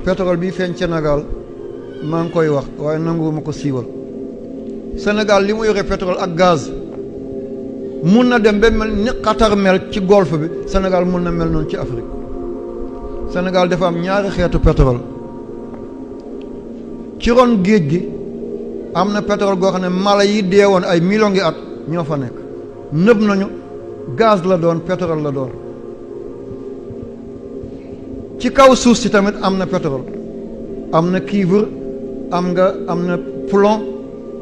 pétrole bi feeñ Sénégal maa ngi koy wax waaye nanguwuma ko siiwal. Sénégal li mu yore pétrole ak gaz mun na dem ba mel ni Qatar mel ci golfe bi, Sénégal mun na mel noonu ci Afrique. Sénégal dafa am ñaari xeetu pétrole. Ci ron géej gi am na pétrole goo xam ne mala yi dee woon ay millions ngi at ñoo fa nekk, nëb nañu, gaz la doon, pétrole la doon. Ci kaw suuf si tamit am na pétrole, am na cuivre, am na plomb,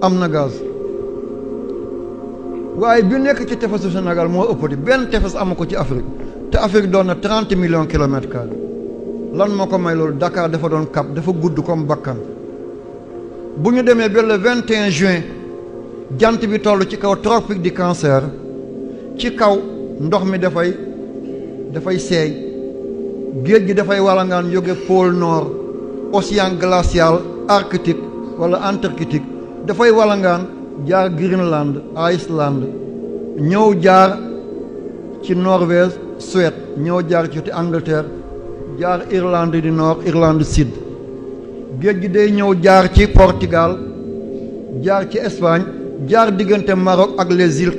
am na gaz. waaye bi nekk ci tefesu Sénégal moo ëpp di benn tefes amu ko ci Afrique, te Afrique doon na 30 millions kilomètres carrés. lan moo ko may loolu? Dakar dafa doon cap, dafa gudd comme bakkan. bu ñu demee ba le 21 juin jant bi toll ci kaw tropique du Cancer, ci kaw ndox mi dafay seey, géej gi dafay walangaan jóge pôle nord, océan glacial arctique wala antarctique, dafay walangaan jaar Greenland, Iceland, ñëw jaar ci Norvège, Suède, ñëw jaar ci Angleterre, jaar Irlande du Nord, Irlande du Sud. géej gi day ñëw jaar ci Portugal, jaar ci Espagne, jaar diggante Maroc ak les îles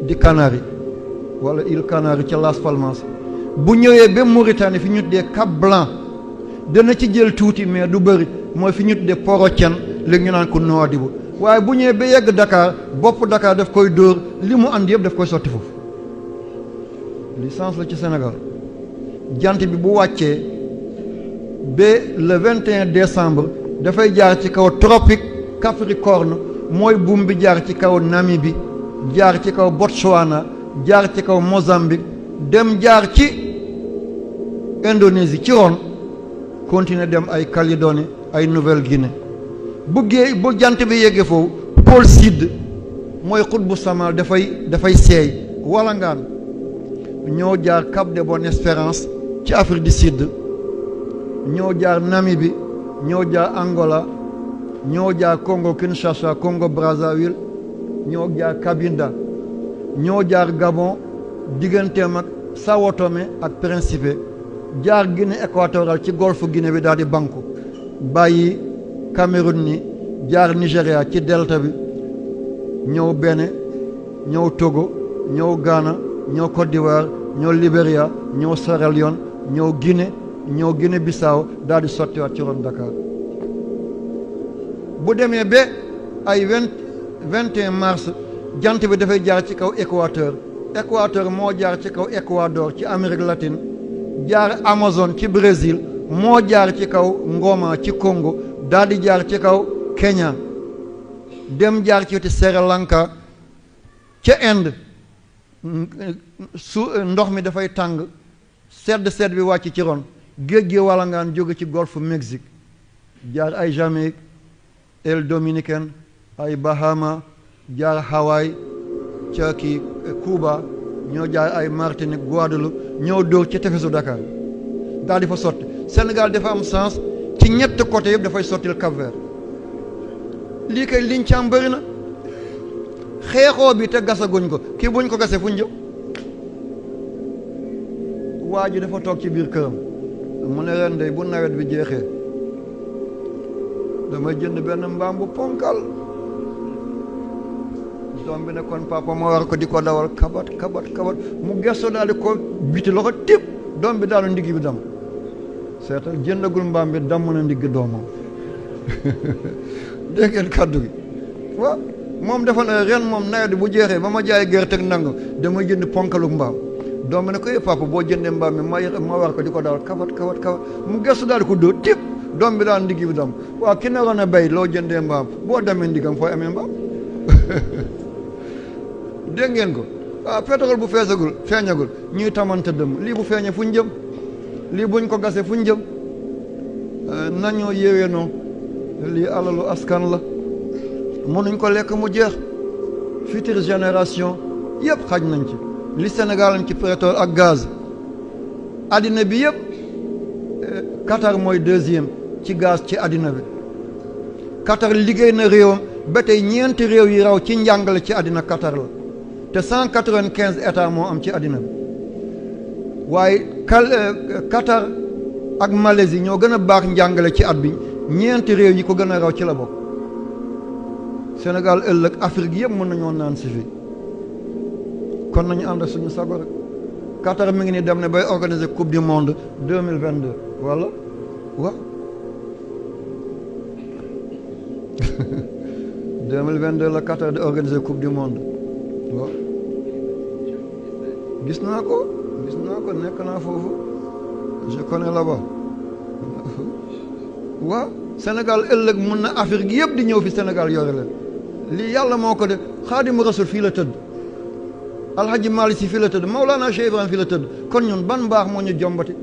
di Canaries wala îles Canaries ca Las Palmas. bu ñëwee ba Mauritanie fi ñu tuddee Cap Blanc, dana ci jël tuuti mais du bëri, mooy fi ñu tuddee Port-au-Tienne, léegi ñu naan ko Nouadhibou. waaye bu ñëwee ba yegg Dakar, bopp Dakar daf koy dóor, li mu andi yëpp daf koy sotti foofu. licence la ci Sénégal. jant bi bu wàccee ba le 21 décembre dafay jaar ci kaw tropique Capricorne, mooy buum bi jaar ci kaw Namibie, jaar ci kaw Botswana, jaar ci kaw Mozambique, dem jaar ci Indonésie ci ron, continuer dem ay Calédonie, ay Nouvelle-Guinée. bu jant bi yeggee foofu pôle sud mooy xutbu samal dafay seey walangaan, ñoo jaar Cap de Bonne-Espérance ci Afrique du Sud, ñoo jaar Namibie, ñoo jaar Angola, ñoo jaar Congo Kinshasa, Congo Brazzaville, ñoo jaar Cabinda, ñoo jaar Gabon digganteem ak Sao Tomé ak Principe, jaar Guinée équatoriale ci golfe Guinée bi daal di banku bàyyi Cameroun ni, jaar Nigéria ci delta bi, ñëw Bénin, ñëw Togo, ñëw Ghana, ñëw Côte d'Ivoire, ñëw Libéria, ñëw Sierra Leone, ñëw Guinée, ñëw Guinée Bissau, daal di sottiwaat ci ron Dakar. bu demee ba ay 21 mars jant bi dafay jaar ci kaw Équateur moo jaar ci kaw Équador ci Amérique latine, jaar Amazone ci Brésil, moo jaar ci kaw Ngoma ci Congo, daal di jaar ci kaw Kenya, dem jaar ci Sri Lanka ca Inde. ndox mi dafay tàng, sedd bi wàcc ci ron, géej gi walangaan jóge ci golfe Mexique, jaar ay Jamaïque, îles Dominicaines, ay Bahama, jaar Hawaï ca Cuba, ñoo jaar ay Martinique, Guadeloupe, ñoo dóor ci tefesu Dakar daal di fa sotti. Sénégal dafa am sens ci ñett côté yëpp dafay sottil Cap-Vert. lii kay liñ ci am bëri na, xeexoo bi te gasaguñ ko, kii buñ ko gasee fuñ jëm. waa ji dafa toog ci biir këram, mu ne ren de bu nawet bi jeexee damay jënd benn mbaam bu ponkal. doom bi ne kon papa ma war ko di ko dawal kabat mu gesto daal di ko biti loxo tip, doom bi daanu ndigg bi dam. seetal jëndagul mbaam bi damm na ndigg doomam. dégg ngeen kàddu gi waaw. moom dafa ne ren moom nawet bu jeexee ba ma jaay gerte ak nangam damay jënd ponkalu mbaam. doom bi ne ko papa boo jëndee mbaam mi ma war ko di ko dawal kabat mu gestu daal di ko dóor tip, doom bi daal ndigg bi dam. waaw ki naroon a béy loo jëndee mbaam boo demee ndigam fooy amee mbaam. dégg ngeen ko. waaw pétrole bu feeñagul ñuy tamante dëmm, lii bu feeñee fu ñu jëm, lii buñ ko gasee fu ñu jëm. nañoo yéwénoo, lii alalu askan la, mënuñ ko lekk mu jeex. future génération yëpp xaj nañ ci. li Sénégal am ci pétrole ak gaz, addina bi yëpp Qatar mooy deuxième ci gaz ci addina bi. Qatar liggéey na réewam ba tey ñeenti réew yi raw ci njàngale ci addina Qatar la, te 195 états moo am ci addina bi. waaye Qatar ak Malaisie ñoo gën a baax njàngale ci at bi ñeenti réew yi ko gën a raw ci la bokk. Sénégal ëllëg Afrique yëpp mën nañoo naan si fii kon nañu ànd ak suñu sago rek. Qatar mi ngi ni dem ne bay organiser coupe du monde 2022 wala waaw 2022 la Qatar di organiser coupe du monde waaw gis naa ko nekk naa foofu je connais là-bas waaw Sénégal ëllëg mun na Afrique yëpp di ñëw fi Sénégal yore leen lii yàlla moo ko def Xaadimu Rasul fii la tëdd Alhaji Malick Si fii la tëdd Mawlana Cheikh Ibrahim fii la tëdd kon ñun ban mbaax moo ñu jombati